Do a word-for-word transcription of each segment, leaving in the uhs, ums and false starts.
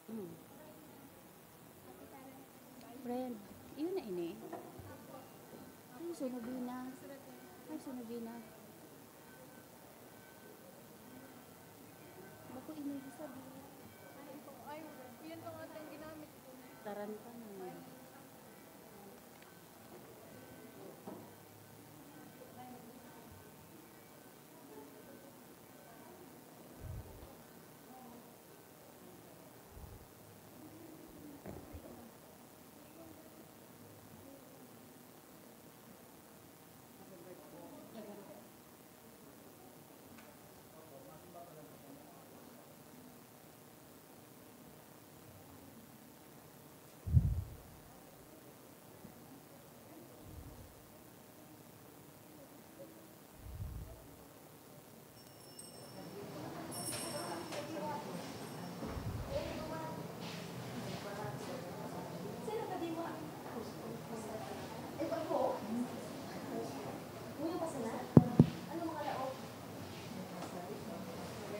Hmm. Friend, iyo na ini. Ay, so novena. Ay, so novena. Bako ini, sabi. Ay, ito. Ay, yan lang ata ang ginamit ko. Taran pa na.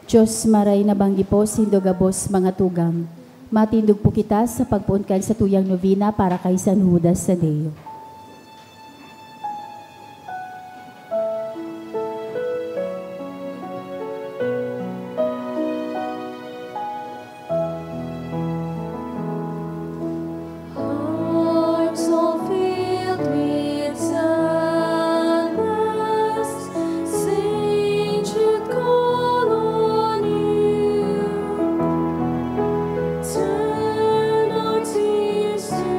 Dios maray na banggi po, sindo gabos mga tugang. Matindog po kita sa pagpoon kan satuyang novena para kay San Judas Tadeo. Hearts all filled with sadness, saints should call on you. Turn our tears to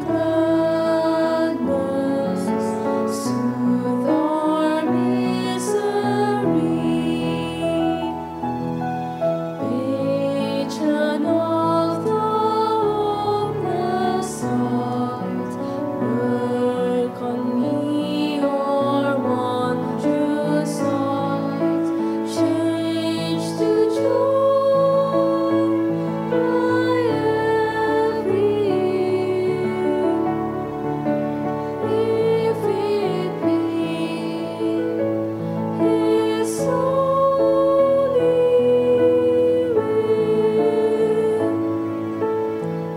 gladness, soothe our misery. Patron of the hopeless heart, work on me your wondrous art, change to joy my every If it be His holy will,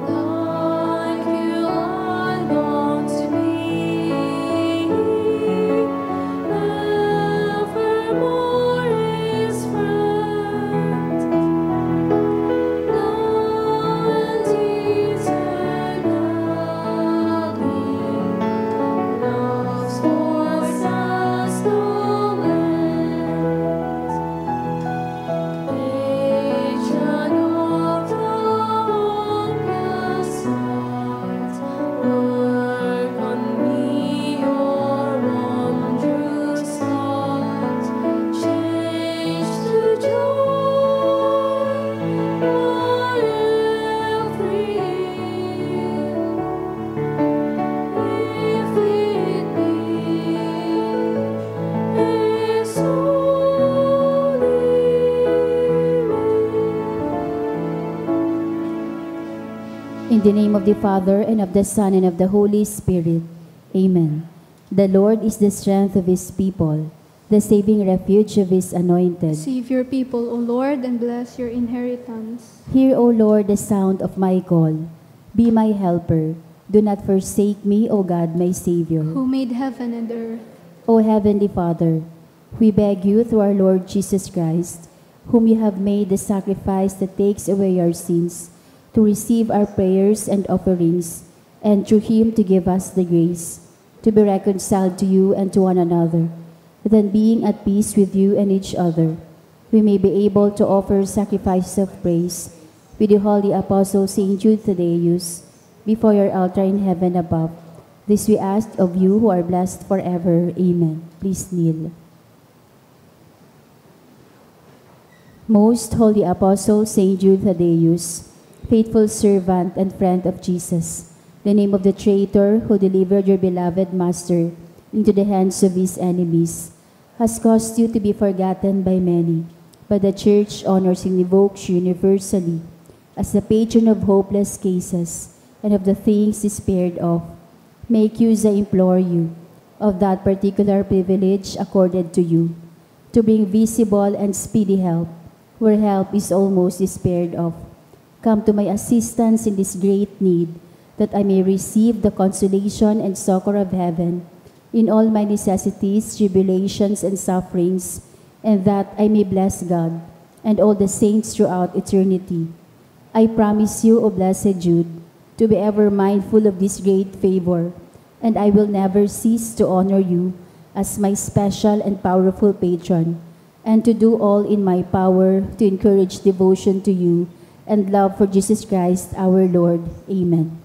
like you I long to be, evermore His friend. And eternally love's voice has no end. Patron of the hopeless heart, work on me your wondrous art, change to joy my every ill, if it be His holy will. In the name of the Father, and of the Son, and of the Holy Spirit. Amen. The Lord is the strength of His people, the saving refuge of His anointed. Save your people, O Lord, and bless your inheritance. Hear, O Lord, the sound of my call. Be my helper. Do not forsake me, O God, my Savior. Who made heaven and earth. O Heavenly Father, we beg you through our Lord Jesus Christ, whom you have made the sacrifice that takes away our sins, to receive our prayers and offerings, and through him to give us the grace to be reconciled to you and to one another. Then, being at peace with you and each other, we may be able to offer sacrifices of praise with the holy apostle Saint Jude Thaddeus before your altar in heaven above. This we ask of you who are blessed forever. Amen. Please kneel. Most Holy Apostle Saint Jude Thaddeus, faithful servant and friend of Jesus, the name of the traitor who delivered your beloved Master into the hands of his enemies, has caused you to be forgotten by many, but the Church honors and invokes you universally as the patron of hopeless cases and of the things despaired of. Make use, I implore you, of that particular privilege accorded to you, to bring visible and speedy help where help is almost despaired of. Come to my assistance in this great need, that I may receive the consolation and succor of heaven in all my necessities, tribulations, and sufferings, and that I may bless God and all the saints throughout eternity. I promise you, O Blessed Jude, to be ever mindful of this great favor, and I will never cease to honor you as my special and powerful patron, and to do all in my power to encourage devotion to you and love for Jesus Christ our Lord. Amen.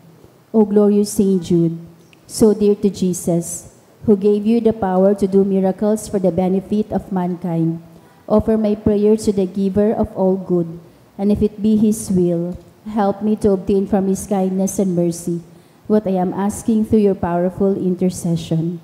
O glorious Saint Jude, so dear to Jesus, who gave you the power to do miracles for the benefit of mankind, offer my prayers to the Giver of all good, and if it be His will, help me to obtain from His kindness and mercy what I am asking through your powerful intercession.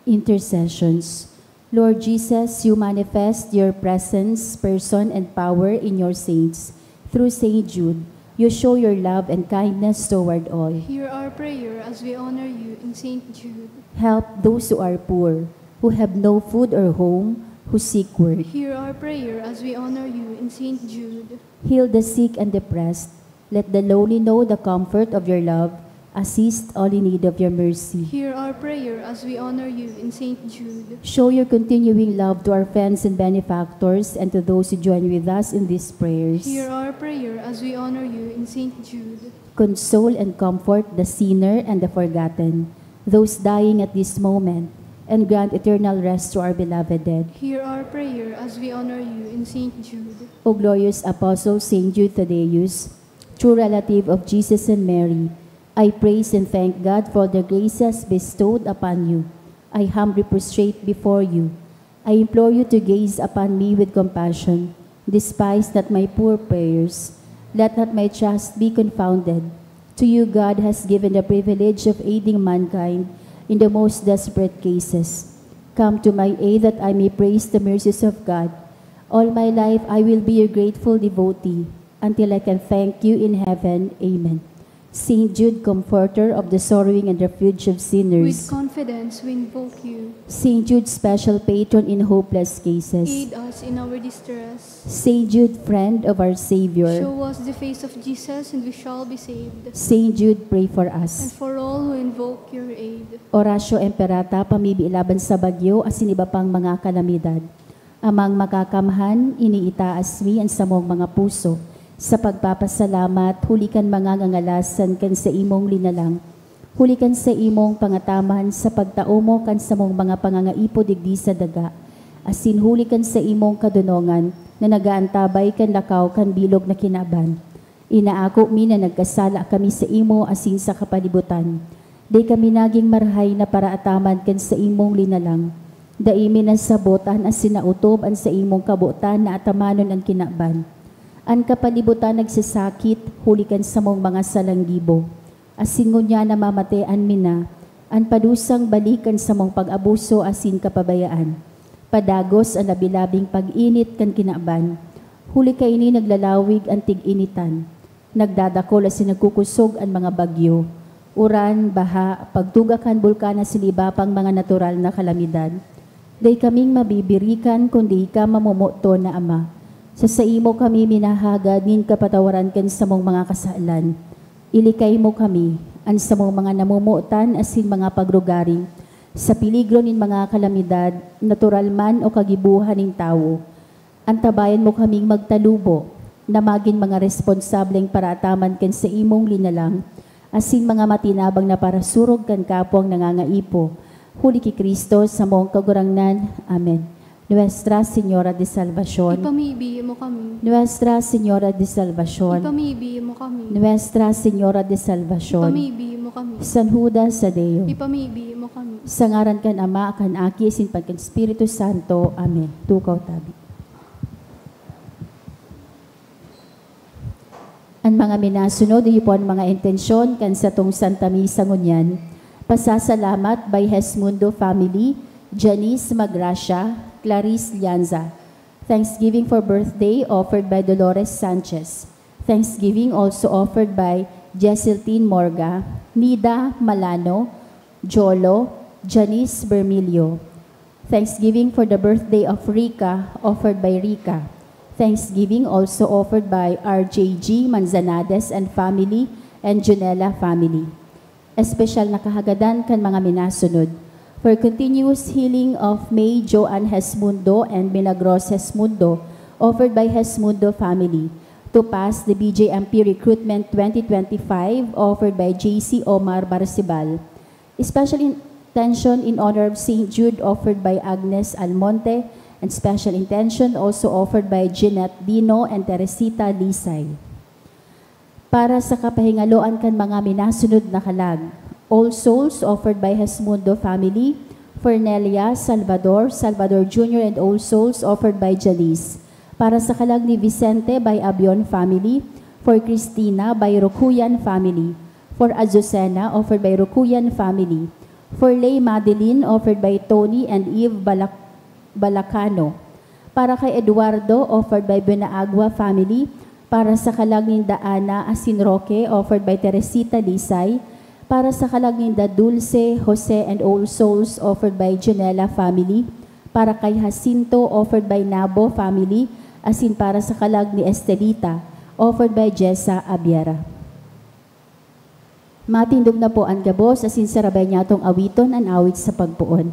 Intercessions. Lord Jesus, you manifest your presence, person, and power in your saints. Through Saint Jude, you show your love and kindness toward all. Hear our prayer as we honor you in Saint Jude. Help those who are poor, who have no food or home, who seek work. Hear our prayer as we honor you in Saint Jude. Heal the sick and depressed. Let the lonely know the comfort of your love. Assist all in need of your mercy. Hear our prayer as we honor you in Saint Jude. Show your continuing love to our friends and benefactors and to those who join with us in these prayers. Hear our prayer as we honor you in Saint Jude. Console and comfort the sinner and the forgotten, those dying at this moment, and grant eternal rest to our beloved dead. Hear our prayer as we honor you in Saint Jude. O glorious Apostle Saint Jude Thaddeus, true relative of Jesus and Mary, I praise and thank God for the graces bestowed upon you. I humbly prostrate before you. I implore you to gaze upon me with compassion. Despise not my poor prayers. Let not my trust be confounded. To you God has given the privilege of aiding mankind in the most desperate cases. Come to my aid that I may praise the mercies of God. All my life I will be your grateful devotee, until I can thank you in heaven. Amen. Saint Jude, comforter of the sorrowing and refuge of sinners. With confidence we invoke you. Saint Jude, special patron in hopeless cases. Aid us in our distress. Saint Jude, friend of our Savior. Show us the face of Jesus and we shall be saved. Saint Jude, pray for us. And for all who invoke your aid. Oratio Imperata, pamibi laban sa bagyo, asin iba pang mga kalamidad. Amang Makakamhan, iniitaas mi an samong mga puso sa pagpapasalamat huli kan mga ngangalasan kan saimong linalang, huli kan saimong pangataman sa pagtao mo kan samong mga pangangaipo digdi sa daga, asin huli kan saimong kadonongan na nag-aantabay kan lakaw kan bilog na kinaban. Inaako mi na nagkasala kami saimo asin sa kapalibutan. Dai kami nagin marahay na paraataman kan saimong linalang. Dai mi nasabot an asin naotob an saimong kabotan na atamanon an kinaban. An kapalibutan nagsasakit huli kan samong mga salang gibo. Asin ngunyan namamatean mi na an padusang balik kan samong pag-abuso asin kapabayaan. Padagos an labi-labing pag-init kan kinaban. Huli kaini naglalawig an tig-initan. Nagdadakol asin nagkukusog an mga bagyo, uran, baha, pagtuga kan bulkan asin iba pang mga natural na kalamidad. Dai kaming mabibirikan kundi ika mamomoton na Ama. Sa saimo kami minahagad nin kapatawaran kan samong mga kasalan. Ilikay mo kami, an samong mga namomotan asin mga pagrugaring, sa peligro nin mga kalamidad, natural man o kagibohan nin tawo. Antabayan mo kaming magtalubo na magin mga responsableng paraataman kan saimong linalang, asin mga matinabang na parasurog kan kapwang nangangaipo. Huli ki Cristo, samong Kagurangnan. Amen. Nuestra Señora de Salvacion. Ipamibi mo kami. Nuestra Señora de Salvacion. Ipamibi mo kami. Nuestra Señora de Salvacion. Ipamibi mo kami. San Judas Tadeo. Ipamibi mo kami. Sa ngaran kan Ama, kan Aki, asin kan Espiritu Santo. Amen. Tukaw tabi. An mga minasunod, iyo po an mga intensyon kan satong Santa Misa ngunyan. Pasasalamat by Hesmundo family, Janice Magracia, Clarice Lianza. Thanksgiving for birthday offered by Dolores Sanchez. Thanksgiving also offered by Jesseltine Morga, Nida Malano, Jolo, Janice Bermilio. Thanksgiving for the birthday of Rica, offered by Rica. Thanksgiving also offered by R J G Manzanades and family and Junela family. Espesyal na kahagadan kan mga minasunod. For continuous healing of May Joan Hesmundo and Milagros Hesmundo, offered by Hesmundo family. To pass the B J M P Recruitment twenty twenty-five, offered by J C Omar Barcibal. Special intention in honor of Saint Jude, offered by Agnes Almonte, and special intention also offered by Jeanette Dino and Teresita Lisay. Para sa kapahingaloan kan mga minasunod na kalag, All Souls, offered by Hesmundo family, Fernelia, Salvador, Salvador Junior, and All Souls, offered by Janice. Para sa kalag ni Vicente, by Abion family, for Christina, by Rokuyan family, for Azucena, offered by Rokuyan family, for Lay Madeline, offered by Tony and Eve Balak-, Balacano. Para kay Eduardo, offered by Buenaagua family. Para sa kalag ninda Ana asin Roque, offered by Teresita Lisay. Para sa kalag ninda Dulce, Jose, and All Souls, offered by Junela family. Para kay Jacinto, offered by Nabo family. Asin para sa kalag ni Estelita, offered by Jessa Abiera. Matindog na po an gabos asin sarabay niyatong awiton an awit sa pagpoon.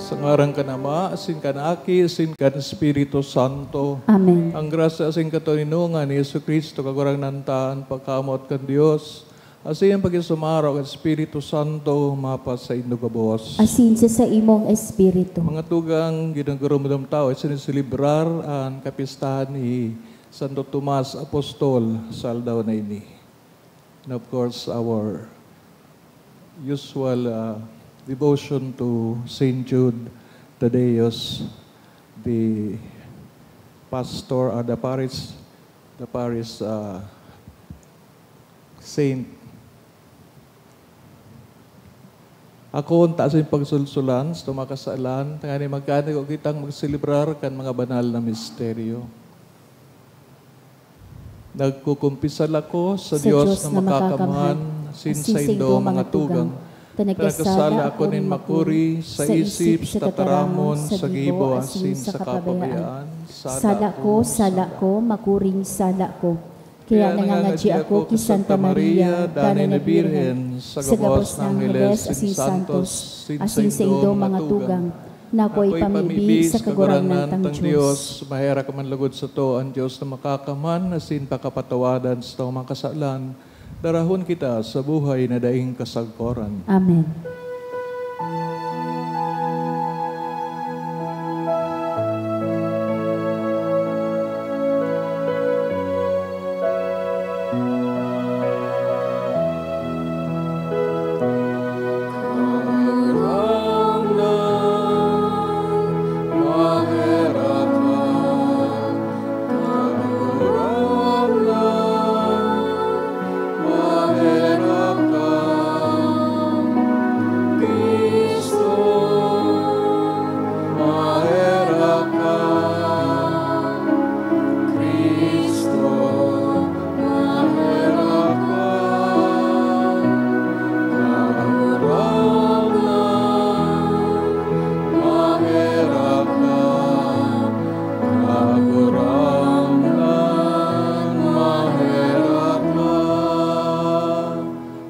Sa ngaran kan Ama, asin kan Aki, asin kan Espiritu Santo. Amen. Ang grasya asin katoninongan ni Jesu-Cristo, Kagurangnan ta, an pagkamoot kan Dios, asin an pakisumaro kan Espiritu Santo, mapasaindo gabos. Asin sa saimong espiritu. Mga tugang, ginagurumdom ta o siniselebrar an kapistahan ni Santo Tomas Apostol sa aldaw na ini. And of course, our usual, uh, devotion to Saint Jude Thaddeus, the pastor, uh, the parish, the parish, uh, saint. Ako, ang taas yung pagsulsulan sa mga kasalan, tanganing magkanigo kitang magselebrar kan mga banal na misteryo. Nagkukumpisal ako sa Sa Dios Dios na na makakamhan, makakamhan, asin asin saindo saindo mga mga tugang, tugang, ta ta nagkasala nagkasala ako ako nin nin makuri makuri sa sa isip, isip, sa sa tataramon, tataramon, sa sa gibo, gibo, asin asin sa sa kapabayaan. kapabayaan. Sala Sala ko, ko, sala sala ko, makuring sala ko. Kaya Kaya nangangadyi nangangadyi ako ako ki ki Santa Santa Maria, Maria, Danay Danay na na Birhen, Birhen, sa sa gabos gabos na na Angheles Angheles asin asin Santos, Santos, asin asin saindo saindo mga mga tugang, tugang, na ako'y ako'y pamibi pamibi sa sa Kagurangnan Kagurangnan tang tang Dios. Dios. Maherak man lugod sato an Dios na makakaman asin pakapatawadan sa mga kasalan, darahon kita sa buhay na daing kasagkoran. Amen.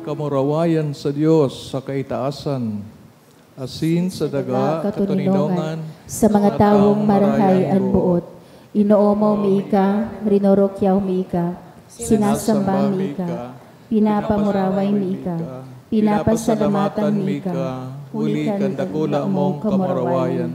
Kamurawayan sa Dios sa kaitaasan, asin sa daga katoninongan sa mga tawong marahay an boot. Inoomaw mi ika, rinurukyaw mi ika, sinasamba mi ika, pinapamuraway mi ika, pinapasalamatan mi ika, huli kan dakula mong kamurawayan.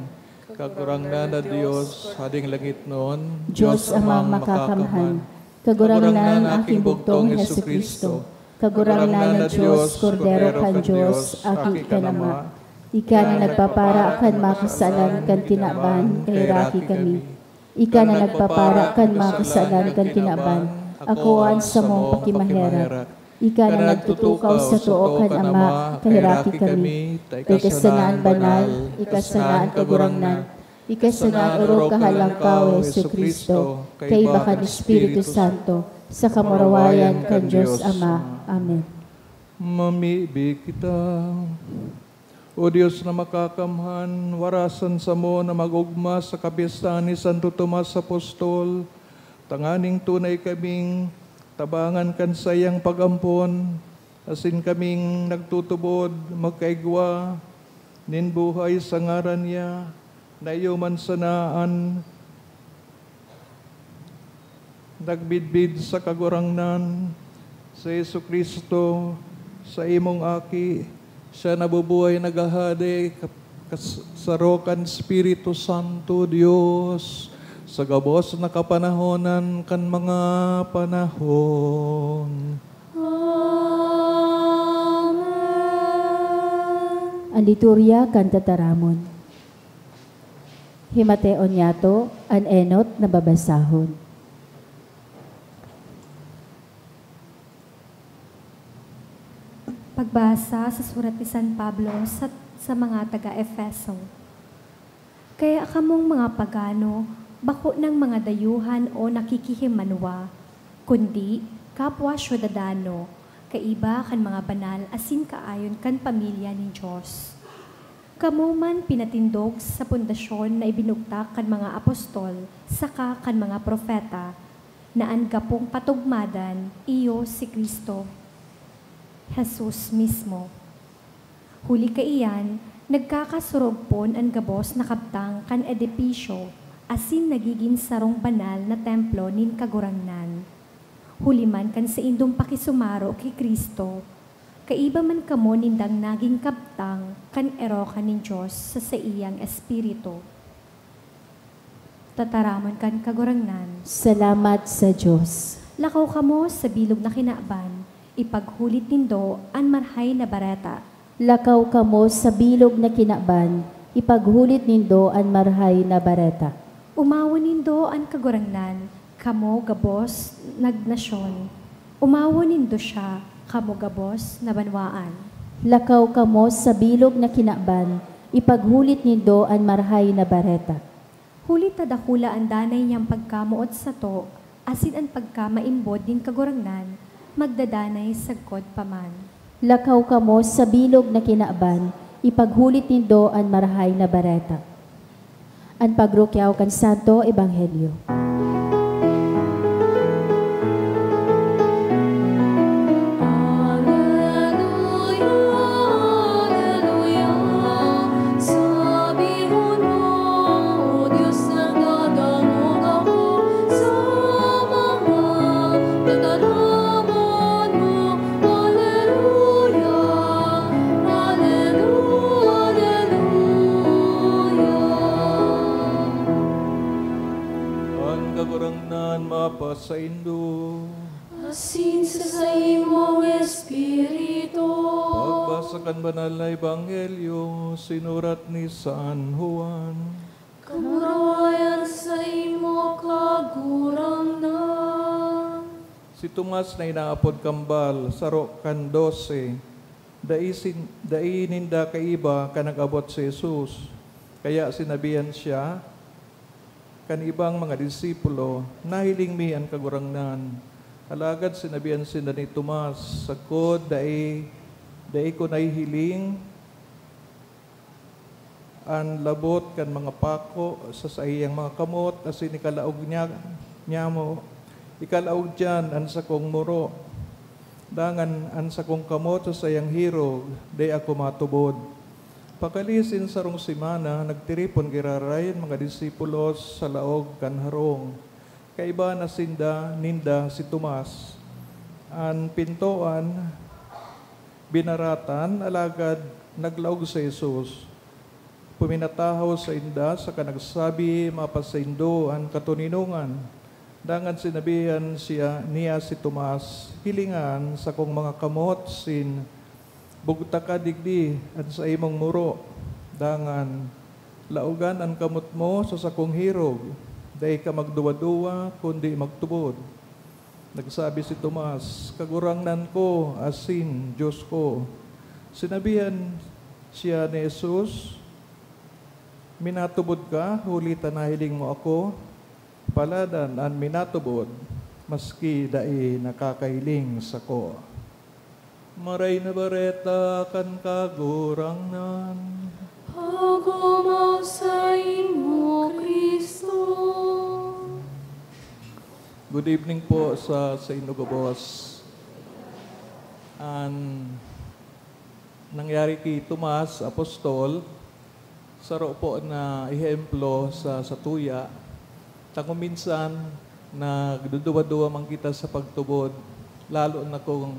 Kagurangnan na Dios, Hading langitnon, Dios Amang Makakamhan, Kagurangnan, aking bugtong Jesu-Cristo, Kagurangnan na Dios, Kordero kan Dios, Aki kan Ama, ika na nagpapara kan mga kasalan kan tinaban, kaheraki kami. Ika na nagpapara kan mga kasalan kan tinaban, akoa an samong pakimaherak. Ika na nagtutukaw sa too kan Ama, kaheraki kami. Ta ika sana an banal, ika sana an Kagurangnan, ika sana an orog kahalangkaw, Jesu-Cristo, kaiba kan Espiritu Santo, sa kamurawayan kan Dios Ama. Amen. Mamibi kita. O Dios na makakamhan, warasan samo na mag-ogma sa kapyestahan ni Santo Tomas Apostol, tanganing tunay kaming tabangan kan saiyang pag-ampon, asin kaming nagtutubod magkaigwa nin buhay sa ngaran niya, na iyo man sana an nagbidbid sa Kagurangnan, si Jesu-Cristo, sa imong Aki, siya nabubuhay, naghahade, ka-, kas-, saro kan Espiritu Santo, Dios, sa gabos na kapanahonan kan mga panahon. Amen. An liturya kan tataramon. Himateon niyato an enot na babasahon. Pagbasa sa surat ni San Pablo sa, sa mga taga-Efeso. Kaya kamong mga pagano, bako nang mga dayuhan o nakikihimanwa, kundi kapwa syudadano, kaiba kan mga banal asin kaayon kan pamilya nin Dios. Kamo man pinatindog sa pundasyon na ibinugtak kan mga apostol saka kan mga propeta, na an gapong patugmadan iyo si Cristo Jesus mismo. Huli kaiyan, nagkakasurogpon an gabos na kabtang kan edipisyo asin nagigin sarong banal na templo nin Kagurangnan. Huli man kan saindong pakisumaro ki Cristo, kaiba man kamo nindang nagin kabtang kan erokan nin Dios sa saiyang Espiritu. Tataramon kan Kagurangnan. Salamat sa Dios. Lakaw kamo sa bilog na kinaban, ipaghulit nindo an Marhay na Bareta. Lakaw kamo sa bilog na kinaban, ipaghulit nindo an Marhay na Bareta. Omawon nindo an Kagurangnan, kamo gabos na nasyon. Omawon nindo siya, kamo gabos na banwaan. Lakaw kamo sa bilog na kinaban, ipaghulit nindo an Marhay na Bareta. Huli ta dakula an danay niyang pagkamoot sato, asin an pagkamaimbod nin Kagurangnan magdadanay sagkod pa man. Lakaw kamo sa bilog na kinaban, ipaghulit nindo an Marahay na Bareta. An pagrukyaw kan Santo Ebanghelyo. Aleluya, aleluya, sabihon mo, O Diyos, nagdadangog ako sa mga tataramon mo. Aleluya, aleluya, aleluya. An Kagurangnan mapasaindo. Asin sa saimong espiritu. Pagbasa kan Banal na Ebanghelyo sinurat ni San Juan. Kamurawayan saimo, Kagurangnan. Si Tomas na inaapod Kambal, saro kan dose, dai sin-, dai ninda kaiba kan nag-abot si Jesus. Kaya sinabihan siya kan ibang mga disipulo, "Nahiling mi an Kagurangnan." Alagad sinabihan sinda ni Tomas, "Sagkod dai, dai ko nahihiling an labot kan mga pako sa saiyang mga kamot, asin ikalaog niya, niya mo, ikalaog diyan an sakong muro. Dangan an sakong kamot sa saiyang hirog, dai ako matubod." Pakalisin sarong semana, nagtiripon giraray an mga disipulos sa laog kan harong. Kaiba na sinda, ninda si Tomas. An pintoan binaratan, alagad naglaog si Jesus. Puminatahaw sainda saka nagsabi mapasaindo an katoninongan. Dangan sinabihan siya, niya si Tomas, "Hilinga an sakong mga kamot sin bugtaka digdi an saimong muro, dangan laogan an kamot mo sa sakong hirog. Dai ka magduwa-duwa, kundi magtubod." Nagsabi si Tomas, "Kagurangnan ko asin Dios ko." Sinabihan siya ni Jesus, "Minatubod ka, huli ta nahiling mo ako. Paladan an minatubod, maski dai nakakahiling sako." Maray na Bareta kan Kagurangnan. Pagumaw saimo, Cristo. Good evening po sa, sa inyo gabos. An nangyari ki Tomas, apostol, saro po na ehemplo sa, sa tuya. Ta kung minsan, nagduduwa-duwa man kita sa pagtubod, lalo na kung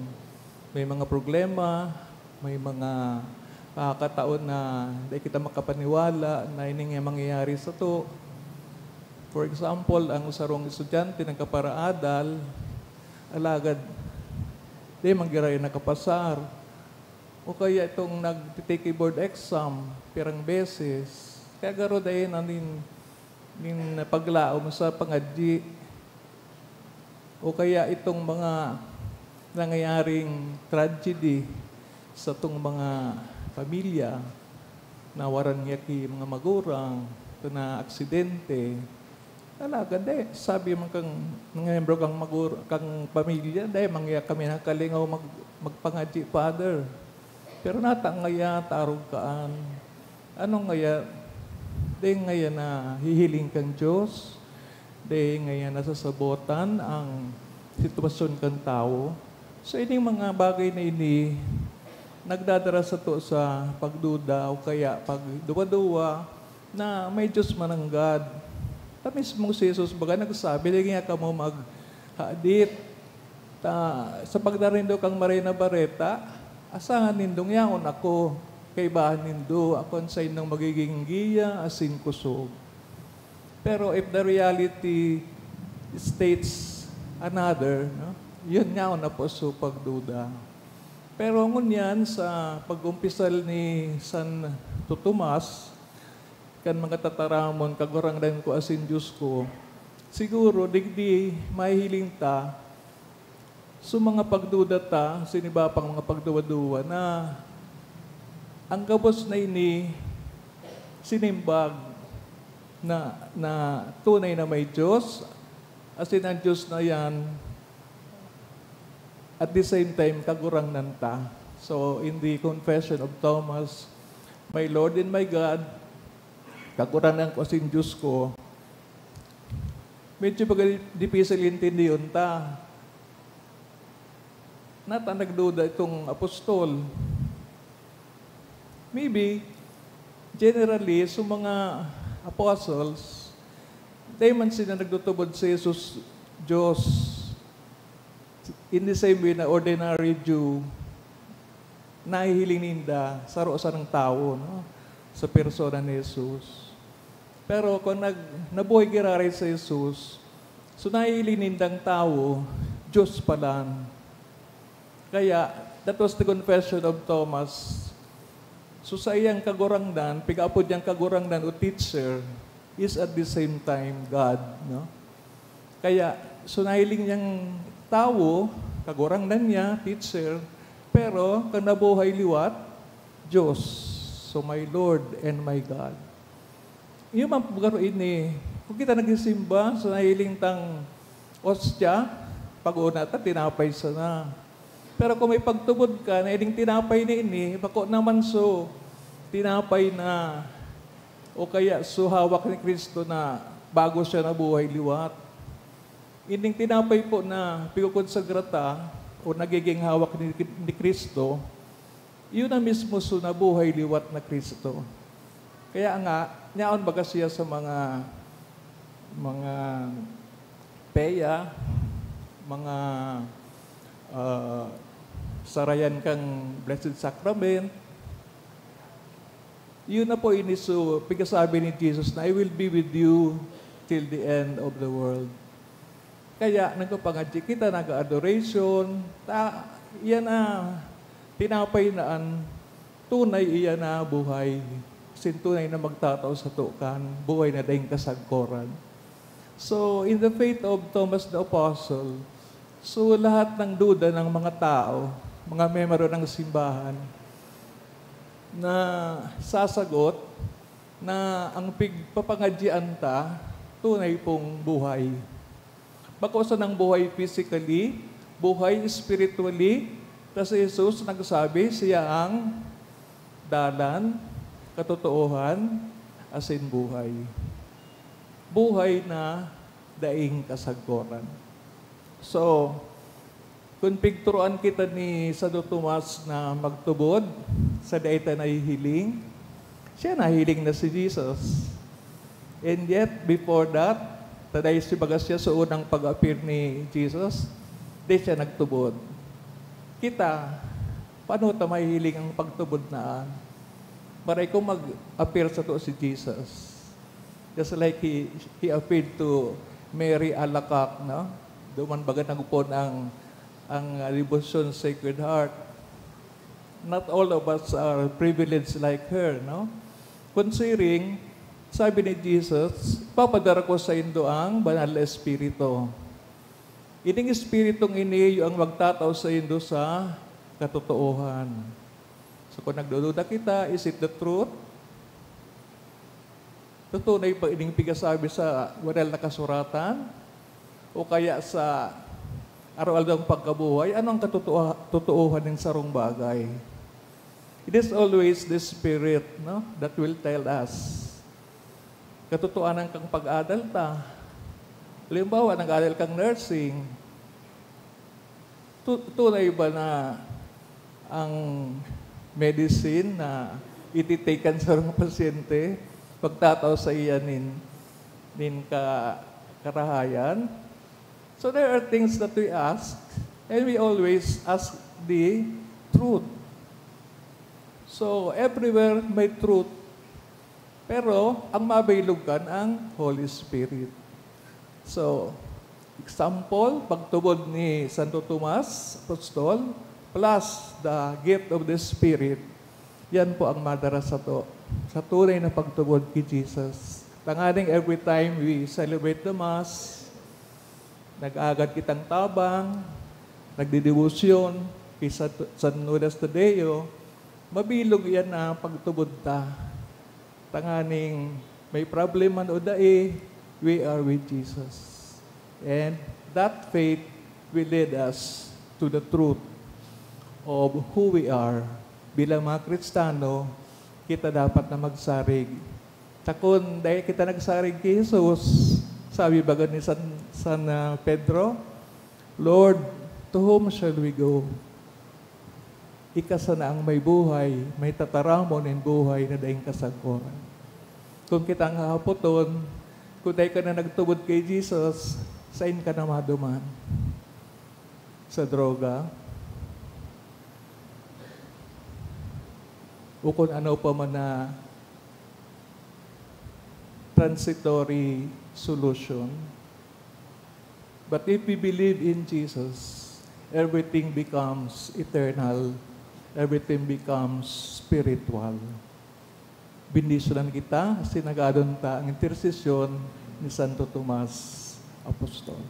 may mga problema, may mga pagkakataon na dai kita makapaniwala na ini nga mangyayari sato. For example, ang sarong estudyante nagkaparaadal, alagad dai man giraray nakapasar. O kaya itong nagtitake board exam, pirang beses. Kaya garo dai na nin, nin paglaom sa pangadyi. O kaya itong mga nangyayaring tragedy sa itong mga pamilya, nawaran niya ki mga magurang, ito na aksidente. Talaga, dai. Sabi man kang miyembro kang magur-, kang pamilya, dai man kaya kami nakalingaw mag-, magpangadyi, Father. Pero nata ngaya, tarog kaan. Ano ngaya, dai ngaya nahihiling kan Dios? Dai ngaya nasasabotan ang sitwasyon kan tawo? So, ining mga bagay na ini, nagdadara sato sa pagduda o kaya pagduwa-duwa na may Dios mananggad. Ta mismo si Jesus baga nagsabi, "Dai ngaya kamo maghadit." Ta, sa pagdara nindo kan Maray na Bareta, asahan nindong yaon ako, kaibahan nindo, ako an saindong magiging giya asin kusog. Pero if the reality states another, no? Yun nga ang napuso pagduda. Pero ngunyan, sa pag-umpisal ni Santo Tomas, kan mga tataramon, "Kagurangnan ko asin Dios ko," siguro, digdi mahihiling ta, sa mga pagduda ta, sa iba pang mga pagduwa-duwa na ang gabos na ini sinimbag na, na tunay na may Dios, asin ang Dios na yan, at the same time, Kagurangnan ta. So, in the Confession of Thomas, "My Lord and my God," Kagurangnan ko asin Dios ko, medyo baga dipisil intindihon ta. Nata nagduda itong apostol. Maybe, generally, sa mga apostles, dai man sila nagtutubod si Jesus Dios. In the same way na ordinary Jew, nahihiling ninda saro sanang tawo, no? Sa persona ni Jesus. Pero kung nag-, nabuhay giraray si Jesus, so nahihiling nindang tawo, Dios palan. Kaya, that was the confession of Thomas. So, saiyang Kagurangnan, pig-aapod niyang Kagurangnan o teacher, is at the same time God, no? Kaya, so nahiling niyang tawo, Kagurangnan niya, teacher, pero kan nabuhay liwat, Dios. So, my Lord and my God. Iyo man po garo ini. Kung kita nagsisimba, so nahiling tang ostya, pag-una ta, tinapay sana. Pero kung may pagtubod ka na ining tinapay na ini, bako naman so tinapay na, o kaya so hawak ni Cristo na bago siya nabuhay liwat. Ining tinapay po na pigkokonsagra ta o nagiging hawak ni, ni Cristo, Yun na mismo so nabuhay liwat na Cristo. Kaya nga, nyaon baga siya sa mga, mga peya, mga, ah, sarayan kan Blessed Sacrament. Yun na po ini so pigkasabi ni Jesus na, "I will be with you till the end of the world." Kaya nagpapangadyi kita, nag-adoration, ta, iyan na, tinapay na an tunay, iyan na buhay, asin tunay na magtatao sato kan buhay na daing kasagkoran. So, in the faith of Thomas the Apostle, so lahat ng duda ng mga tao, mga miyembro ng simbahan, na sasagot na ang pigpapangadyian ta tunay pong buhay. Bako sanang buhay physically, buhay spiritually, ta si Jesus nagsabi, "Siya ang dalan, katotoohan, asin buhay." Buhay na daing kasagkoran. So, kun pigturuan kita ni Santo Tomas na magtubod sa dai ta nahihiling, siya nahiling na si Jesus. And yet, before that, ta dai si baga siya sa unang pag-appear ni Jesus, di siya nagtubod. Kita, paano ta mahihiling ang pagtubod na an? Maray kung mag-appear sato si Jesus. Just like he, he appeared to Mary Alacoque, no? Duman baga nagpoon ang, ang, ah, debosyon Sacred Heart. Not all of us are privileged like her, no? Considering, sabi ni Jesus, "Papadara ko saindo ang Banal na Espiritu." Ining Espiritong ini, iyo ang magtatao saindo sa katotoohan. So, kung nagdududa kita, is it the truth? Totoo na iba ining pigasabi sa banal na kasuratan? O kaya sa araw-araw pagkabuhay, ano ang katotoha-, totoohan nin sarong bagay? It is always the Spirit, no, that will tell us. Katotohanan kang pag-adal ta. Halimbawa, nag-adal kang nursing. Tu-, tunay ba na ang medicine na ititake kan sarong pasyente, pagtatao sa iya nin, nin ka-, karahayan? So there are things that we ask, and we always ask the truth. So everywhere may truth, pero ang mabilog kan ang Holy Spirit. So, example, pagtubod ni Santo Tomas, Apostol, plus the gift of the Spirit, yan po ang madara sato sa tunay na pagtubod ki Jesus. Tanganing every time we celebrate the Mass, nag-aagad kitang tabang, nagdedebosyon ki Sa-, San Judas Tadeo, mabilog iyan na pagtubod ta. Tanganing may problem man o dai, we are with Jesus. And that faith will lead us to the truth of who we are. Bilang mga Kristiyano, kita dapat na magsarig. Ta kun dai kita nagsarig ki Jesus, sabi baga ni San, San, ah, Pedro, "Lord, to whom shall we go? Ika sana ang may buhay, may tataramon nin buhay na daing kasagkoran." Kun kita ang hahapoton, kun dai ka na nagtubod ki Jesus, sain ka na maduman? Sa droga? O kun ano pa man na transitory solution? But if we believe in Jesus, everything becomes eternal, everything becomes spiritual. Bendisyonan kita, sinagadon ta ang intersesyon ni Santo Tomas Apostol.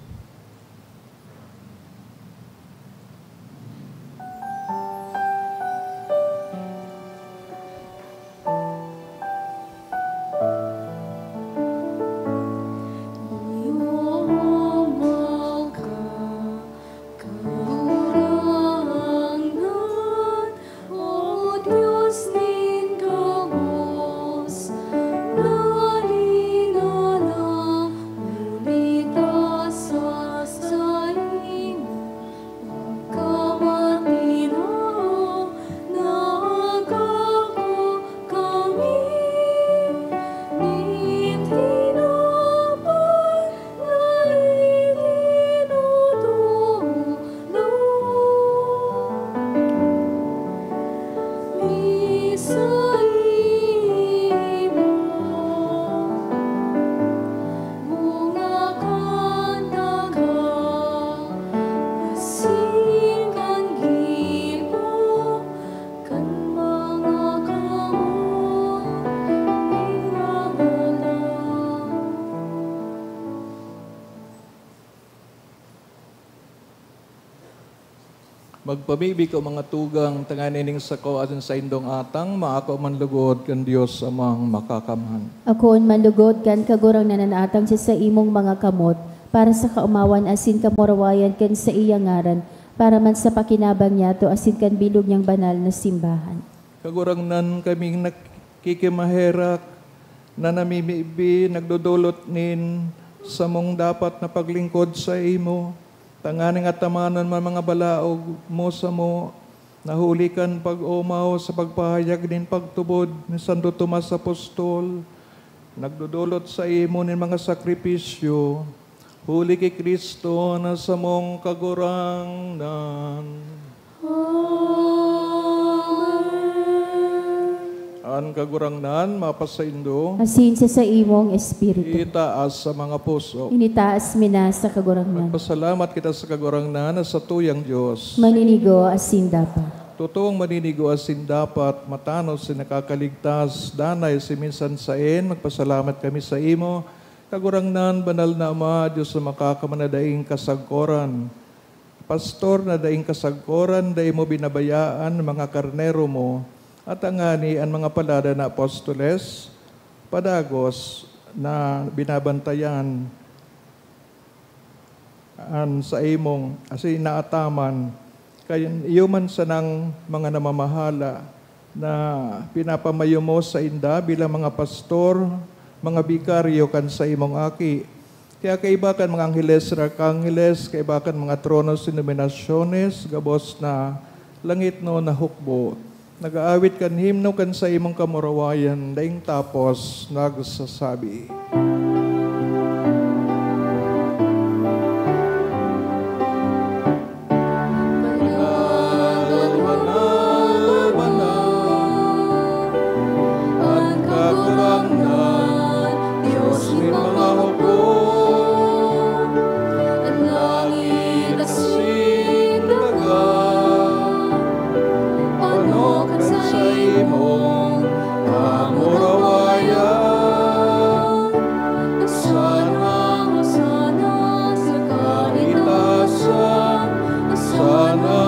Magpamibi ko, mga tugang, tanganing sako asin saindong atang maako man lugod kan Dios Amang Makakamhan. Akoon man lugod kan Kagurangnan an atang sa saimong mga kamot, para sa kaomawan asin kamurawayan kan saiyang ngaran, para man sa pakinabang niyato asin kan bilog niyang banal na simbahan. Kagurangnan, kaming nakikimaherak na namimibi, nagdodolot nin samong dapat na paglingkod saimo, tanganing atamanon man mga balaog mo samo, na huli kan pag-omaw sa pagpahayag nin pagtubod ni Santo Tomas Apostol, nagdodolot saimo nin mga sakripisyo, huli ki Cristo na samong Kagurangnan. Amen. An Kagurangnan mapasaindo. Asin sa saimong espiritu. Itaas sa mga puso. Initaas mi na sa Kagurangnan. Magpasalamat kita sa Kagurangnan na satuyang Dios. Maninigo asin dapat. Totoong maninigo asin dapat, matanos asin nakakaligtas, danay asin minsan saen, magpasalamat kami saimo, Kagurangnan, banal na Ama, Dios na makakamana daing kasagkoran. Pastor na daing kasagkoran, dai mo binabayaan an mga karnero mo, at tangani an mga palada na apostoles, padagos na binabantayan an saimong asin inaataman, kay iyo man sanang mga namamahala na pinapamayo mo sainda bilang mga pastor, mga bikaryo kan saimong Aki. Kaya kaiba kan mga angheles, rakangheles, kaiba kan mga tronos, denominasyones, gabos na langitnon na hukbo, nag-aawit kan himno kan saimong kamurawayan, daing tapos nagsasabi, "Banal, banal, banal, banal, an Kagurangnan, Dios nin mga hukom, an langit asin daga, pano kan saimong kamurawayan. Hosana, Hosana sa kaitaasan, Hosana,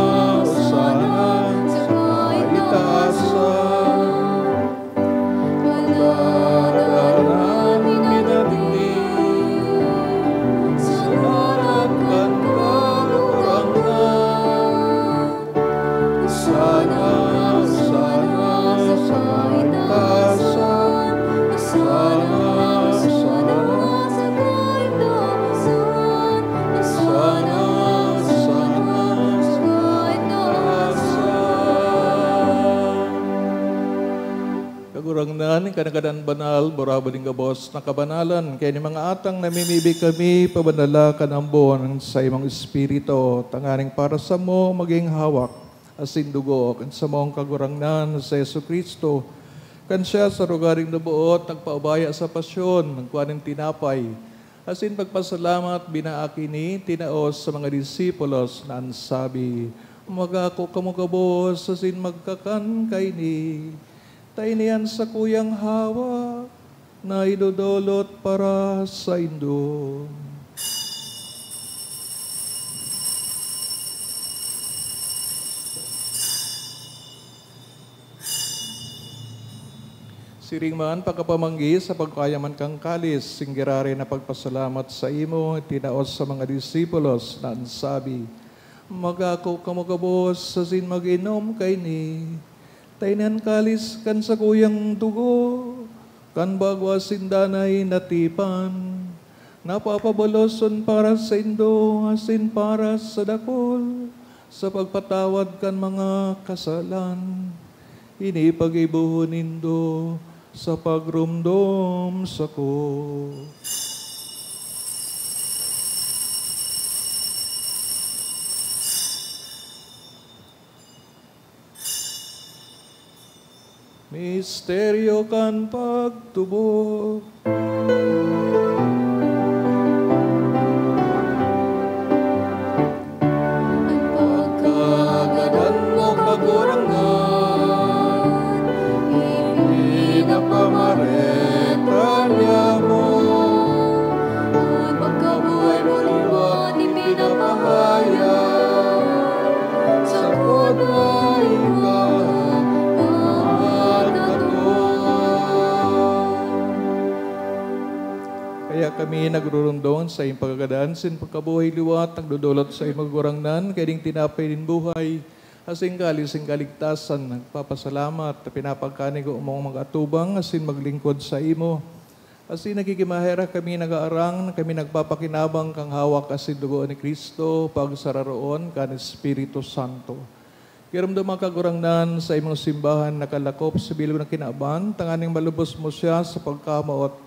Hosana sa kaitaasan." Paladanan mi digdi sa ngaran kan Kagurangnan. Hosana, Hosana sa kaitaasan. Hosana, Hosana sa kaitaasan. Hosana, Hosana sa kaitaasan. Kagurangnan, ika na gadan banal, burabod nin gabos na kabanalan. Kaya nin mga atang namimibi kami, pabanala kan ambon sa imong Espiritu, tanganing para samo magin hawak asin dugo kan samong Kagurangnan na si Jesu-Cristo. Kan siya sa rogaring naboot, nagpaubaya sa pasyon, nagkua nin tinapay, asin pagpasalamat, binaak ini, tinao sa mga disipulos, na an sabi, "Mag-ako kamo gabos asin magkakan kaini. Ta ini an sakuyang hawak na idodolot para saindo." Siring man, pagkapamanggi, sa pagkaya man kan kalis, singgiraray na pagpasalamat saimo, tinao sa mga disipulos, na an sabi, "Mag-ako kamo gabos asin mag-inom kaini. Ta ini an kalis kan sakuyang dugo kan bago asin danay na tipan, napapabaloson para saindo asin para sa dakul, sa pagpatawad kan mga kasalan. Ini paggibohon nindo sa pagromdom sako." Misteryo kan pagtubod. An pagkagadan mo, Kagurangnan, ipinapamareta niamo. An pagkabuhay mo liwat ipinapahayag sa nagrurundong sa iyong pagkagadan, sin pagkabuhay liwat, nagdodolot sa imo, Kagurangnan, kaiding tinapay nin buhay, asin kalis nin kaligtasan, nagpapasalamat, pinapagkanigo mong mag-atubang, asin maglingkod sa imo. Asin nagkikimaherak kami nag-aarang na kami nagpapakinabang kan hawak asin dugo ni Cristo, pagsararoon kan Espiritu Santo. Giromdoma, Kagurangnan, sa imong simbahan nakalakop sa bilog na kinaban, tanganing malubos mo siya sa pagkamoot.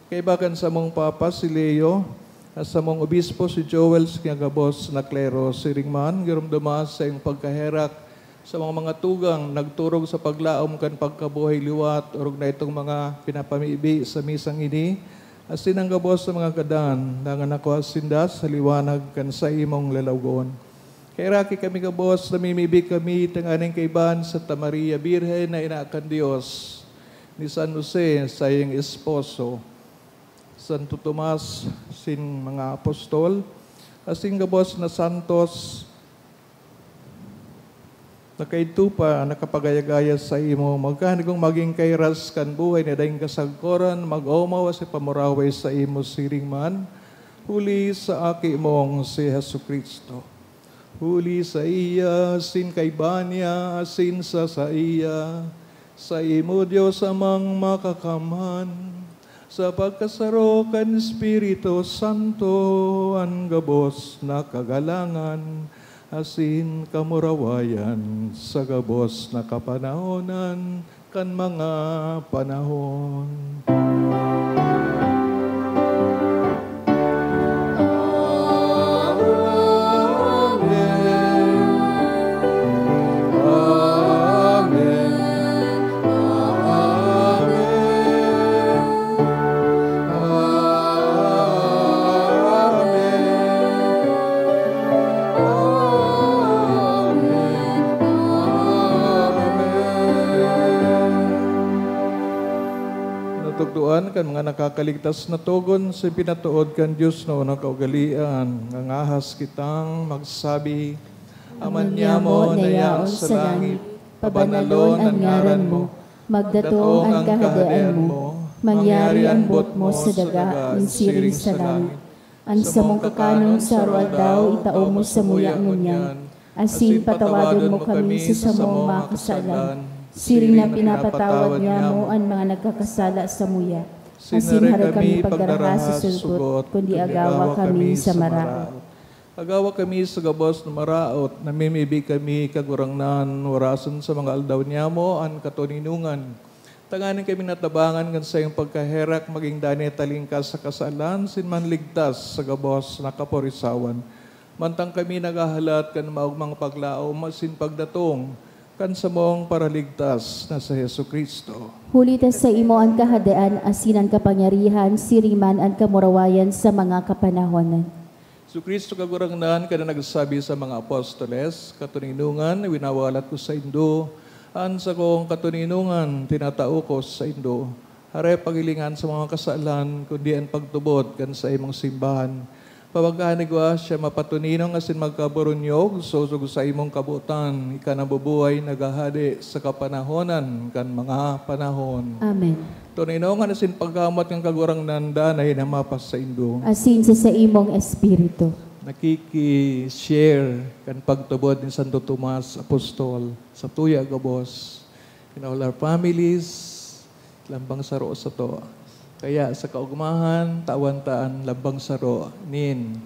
Kaiba kan samong Papa si Leo, at samong Obispo si Joel, sa gabos na klero, siring man, giromdoma sa iyong pagkaherak sa mga, mga tugang nagturog sa paglaom kan pagkabuhay liwat, orog na itong mga pinapamibi sa misang ini, asin an gabos na mga gadan, dangan nakua sinda sa liwanag kan saimong lalawgon. Kaheraki kami gabos, namimibi kami tanganing kaibahan Santa Maria Birhen na Ina kan Dios, ni San Jose, saiyang esposo, Santo Tomas, sin mga apostol, asin gabos na santos, na kaidto pa nakapagayagaya saimo, magkanigong magin kairas kan buhay na daing kasagkoran, mag-omaw asin pamuraway saimo siring man, huli sa Aki mong si Jesu-Cristo. Huli saiya, asin kaiba niya, asin sa saiya, saimo, Dios Amang Makakamhan, sa pagkasaro kan Espiritu Santo, an gabos na kagalangan asin kamurawayan sa gabos na kapanahonan kan mga panahon. Amen. Amen. Amen. Amen. Amen. Natugdoan kan mga nakakaligtas na togon sa pinatood kan Dios na unang kaugalean, ngangahas kitang magsabi, Ama niamo na yaon sa langit, pabanalon an ngaran mo, magdatong an kahadean mo, mangyari an boot mo sa daga, siring sa langit. An samong kakanon sa aroaldaw, itao mo samuya ngunyan, asin patawadon mo kami sa samong mga kasalan, siring na pinapatawad niamo an mga nagkakasala samuya. Asin hare kami pagdaraha sa sugot, kundi agawa kami sa maraot. Agawa kami sa gabos na maraot, namimibi kami, Kagurangnan, orasan sa mga aldaw niamo an katoninongan. Tanganing kami natabangan kan saiyang pagkaherak, magin danay talingkas sa kasalan, asin manligtas sa gabos na kaporisawan. Mantang kami naghahalat kan maogmang paglaom asin pagdatong kan samong Paraligtas na si Jesu-Cristo. Huli ta saimo an kahadean asin an kapangyarihan, siring man an kamurawayan sa mga kapanahonan. Jesu-Cristo, Kagurangnan, ka na nagsabi sa mga apostoles, "Katoninongan winawalat ko saindo, an sakong katoninongan tinatao ko saindo." Hare paghilingan sa mga kasalan, kundi an pagtubod kan saimong simbahan. Pabagkahan igwa siya mapatoninong asin magkaburunyog, sosog sa imong kabotan, ika na bubuhay, naghahade sa kapanahonan kan mga panahon. Amen. Toninongan asin pagkamoot kan Kagurangnan danay na mapasaindo. Asin sa saimong espiritu. Nakiki-share kan pagtubod ni Santo Tomas Apostol sa tuya gabos. In all our families, lambang saro sato. Kaya sa kaugmahan, tawan ta an lambang saro nin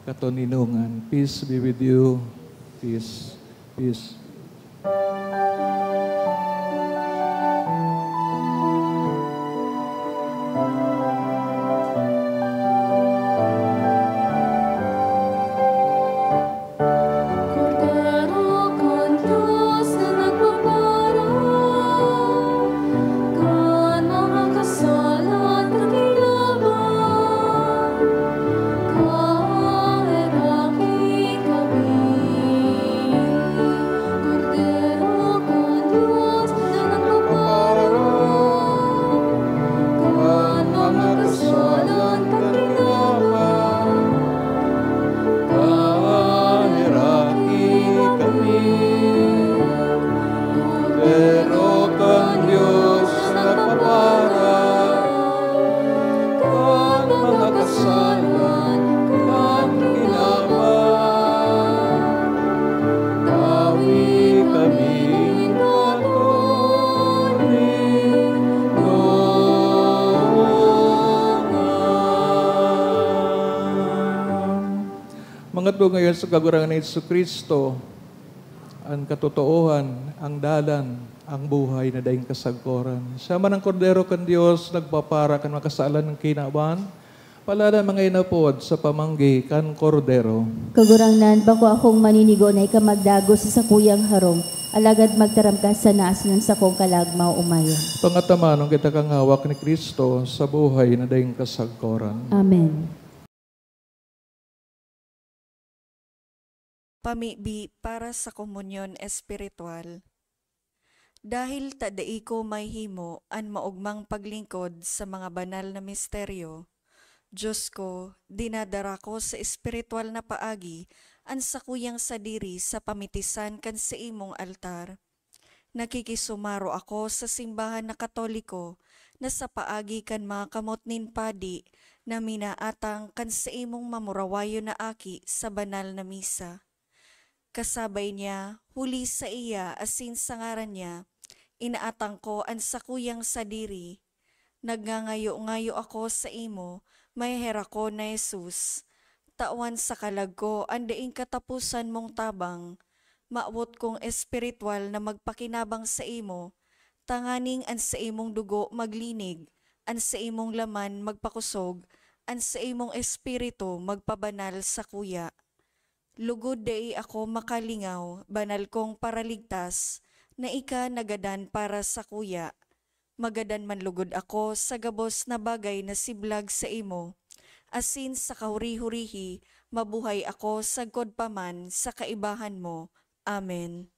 katoninongan. Peace be with you. Peace. Peace. Kordero kan Dios na nagpapara kan mga kasalan, pakilabang, kaheraki kami. Ngayon sa Kagurangnan ni Jesu-Cristo, an katotoohan, ang dalan, ang buhay na daing kasagkoran. Siya man ang Kordero kan Dios, nagpapara kan mga kasalan ng kinaban. Palala mga inapod sa pamanggi kan Kordero. Kagurangnan, bako akong maninigo na ika magdagos sa sakuyang harong, alagad magtaram ka sana asin ang sakong kalagmaw umayon. Pangataman, kita kang hawak ni Cristo sa buhay na daing kasagkoran. Amen. Pamibi para sa komunyon espiritual. Dahil ta dai ko mahimo an maogmang paglingkod sa mga banal na misteryo, Diyos ko, dinadara ko sa espiritual na paagi an sakuyang sadiri sa pamitisan kan saimong altar. Nakikisumaro ako sa simbahan na Katoliko na sa paagi kan mga kamot nin padi na minaatang kan saimong mamurawayon na aki sa banal na misa. Kasabay niya, huli saiya asin sa ngaran niya, inaatang ko an sakuyang sadiri. Nagngangayo-ngayo ako saimo, maheherakon na Jesus. Tawan sa kalag ko an daing kataposan mong tabang. Mawot kong espiritual na magpakinabang saimo, tanganing an saimong dugo maglinig, an saimong laman magpakosog, an saimong espiritu magpabanal sakuya. Lugod dai ako makalingaw, banal kong Paraligtas, na ika nagadan para sakuya. Magadan man lugod ako sa gabos na bagay na siblag saimo, asin sa kahuri-hurihi mabuhay ako sagkod pa man sa kaibahan mo. Amen.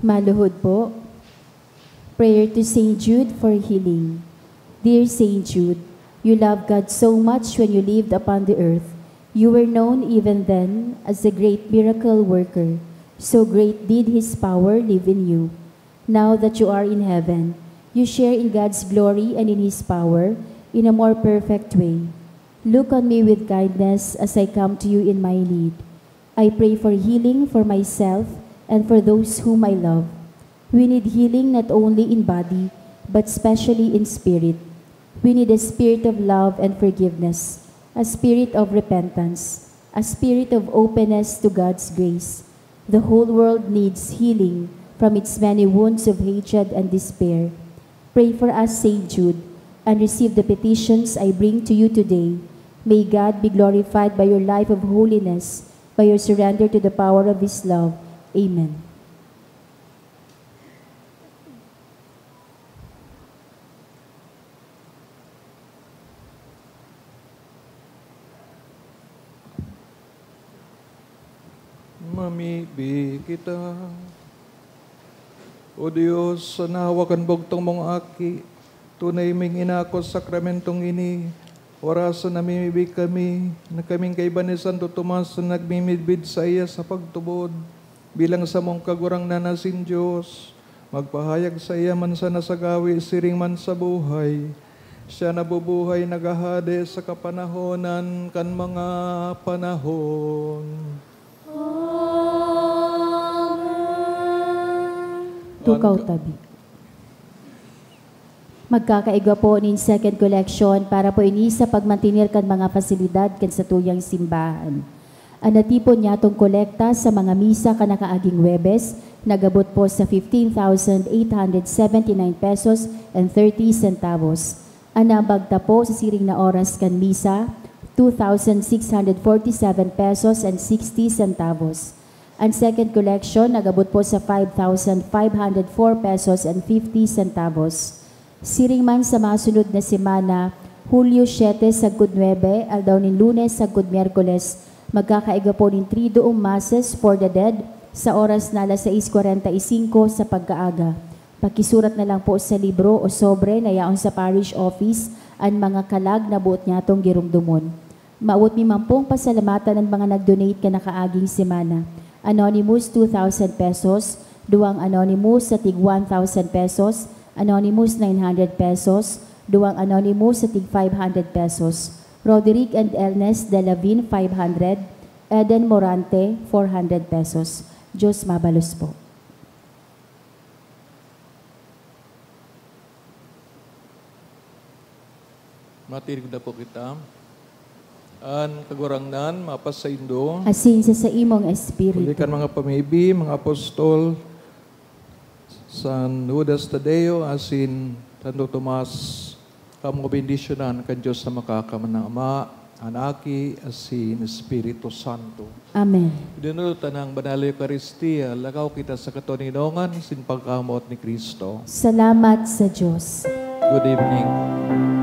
Maluhod po. Prayer to Saint Jude for healing. Dear Saint Jude, you loved God so much when you lived upon the earth. You were known even then as a great miracle worker. So great did His power live in you. Now that you are in heaven, you share in God's glory and in His power in a more perfect way. Look on me with kindness as I come to you in my need. I pray for healing for myself and for those whom I love. We need healing not only in body, but specially in spirit. We need a spirit of love and forgiveness, a spirit of repentance, a spirit of openness to God's grace. The whole world needs healing from its many wounds of hatred and despair. Pray for us, Saint Jude, and receive the petitions I bring to you today. May God be glorified by your life of holiness, by your surrender to the power of His love. Amen. Mamibi kita. O Dios, sa nahawa kan bugtong mong Aki, tunay ming inako sa sakramentong ini, orasan na mimibi kami, na kaming kaiba ni Santo Tomas na nagmimidbid saiya sa pagtubod, bilang samong Kagurangnan asin Dios, magpahayag saiya man sana sa gawe, siring man sa buhay. Siya nabubuhay, naghahade sa kapanahonan kan mga panahon. Tukaw tabi. Magkakaigwa po nin second collection para po ini sa pagmantener kan mga pasilidad kan satuyang simbahan. An natipon nyatong kolekta sa mga misa kan nakaaging Huwebes nag-abot po sa fifteen thousand eight hundred seventy-nine pesos and thirty centavos. An nabagta po sa siring na oras kan misa, two thousand six hundred forty-seven pesos and sixty centavos. An second collection nag-abot po sa five thousand five hundred four pesos and fifty centavos. Siring man sa masunod na semana, Hulyo siete sagkod nuebe, aldaw nin Lunes sagkod Miyerkules, magkakaigwa po nin Triduum Masses for the Dead sa oras na alas sais kwarenta y singko sa pagkaaga. Pakisurat na lang po sa libro o sobre na yaon sa parish office an mga kalag na boot nyatong giromdomon. Mawot mi man pong pasalamatan an mga nag-donate kan nakaaging semana. Anonymous, two thousand pesos. Duwang anonymous sa tig one thousand pesos. Anonymous, nine hundred pesos. Duwang anonymous sa tig five hundred pesos. Roderick and Elnes Delavin, five hundred. Eden Morante, four hundred pesos. Diyos mabalos po. Matirog na po kita. An Kagurangnan mapasaindo. Asin sa saimong espiritu. Huli kan mga pamibi, mga apostol, San Judas Tadeo, asin Santo Tomas, kamo bendisyonan kan Dios na makakamangama, an Aki, asin Espiritu Santo. Amen. Dinulot ta nang Banal na Eukaristia, lakaw kita sa katoninongan asin pagkamoot ni Cristo. Salamat sa Dios. Good evening.